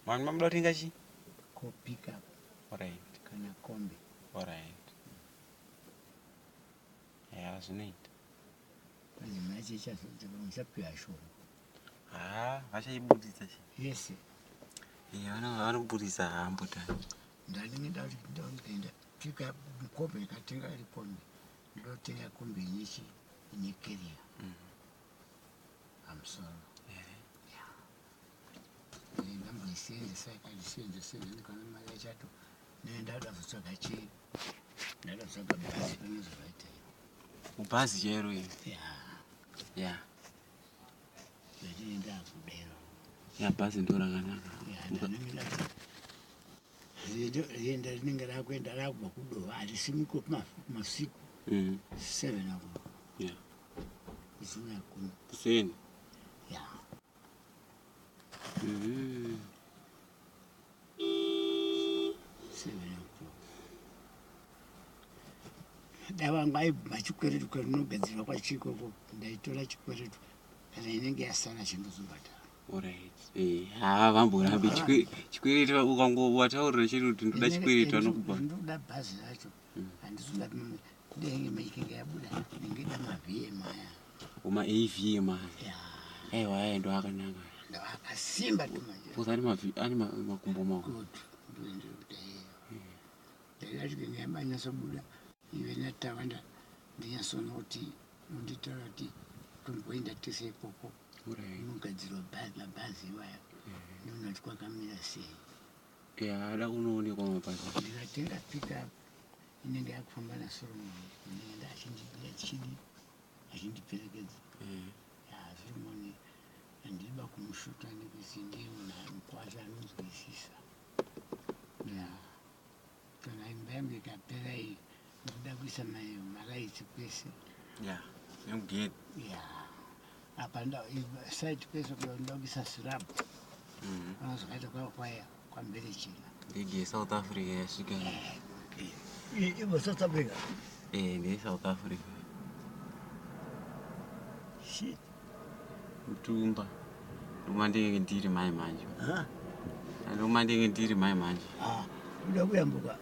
Mani mamuda kutenga chi? Ko pick up. Alright. Kana kombi. Alright. Ya, zvinoita. Pane mari ichazomuchapiwa shoma. Ha, vachaibuditsa chi? Yese. Eh, vanobuditsa hambo tani. Ndanenge ndakuti pick up kombi ikatenga iri kombi. Ndotenga kombi ine chi ine carrier. Pamusoro. Ndamboisenzesa ikandisenzesa ndikaona mari yachato ndada kuzotsvaga chi ndada kutsvaga bhazi panozovaita. Bhazi chairo iri. Ya. Ya. Ndinenge ndakudero. Ya, bhazi ndo rakanaka. Ya, ndanenge ndati rienda rinenge rakuenda rakubva kuDova harisimuki masiku 7 o'clock. Kuchiuya kuno. Kuseni. Ya. 7 o'clock. Dai vangu aibva chikweretu kwanogadzirwa kwachikoko ndaitora chikweretu kana inenge yasara chindozobhadhara. Alright. Eh, ha vamborambi chikwereti ukangowataurira chete kuti ndoda chikwereti vanokupa. Ndoda bhazi racho. Handisi kuda denge ikinge yabuda ndingida maVM aya. Uma AVM aya. Ya. Aiwa aya ndo akanaka. Ndo akasimba tumanje. Because ane ane makumbo mawo. Good. Ndoendera kuti iyo. Ndaida kuti kinge yabanyatsobuda ive natawanda ndinyatsoona kuti unditaura kuti tomboenda tese ikoko. Unogadzirwa mabhazi iwaya. Ndoona kuti kwakamira sei. Ya, ada kunoonekwa mabhazi. Ndikatenga pickup inenge yakufamba naSolomon ndinoenda achindiperekedza. Ya, Solomon handiba kumushuta nekuti ndiye munhu mukwacho anonzwisisa. Ya, kana imba yangu ikapera iyi ndoda kuisa malights kwese. Ya, nemugedhi. Ya, apa side kwese kuda ndoda kuisa slab. Zvakaita kwaya kwamberechena. Ndege yeSouth Africa yasvika. Ivo South Africa. Eh, ndeye South Africa. Shit. Mutumba. Ndoma ndenge ndiri mai manje. Ha? Ndoma ndenge ndiri mai manje. Ah, uda kuyambuka.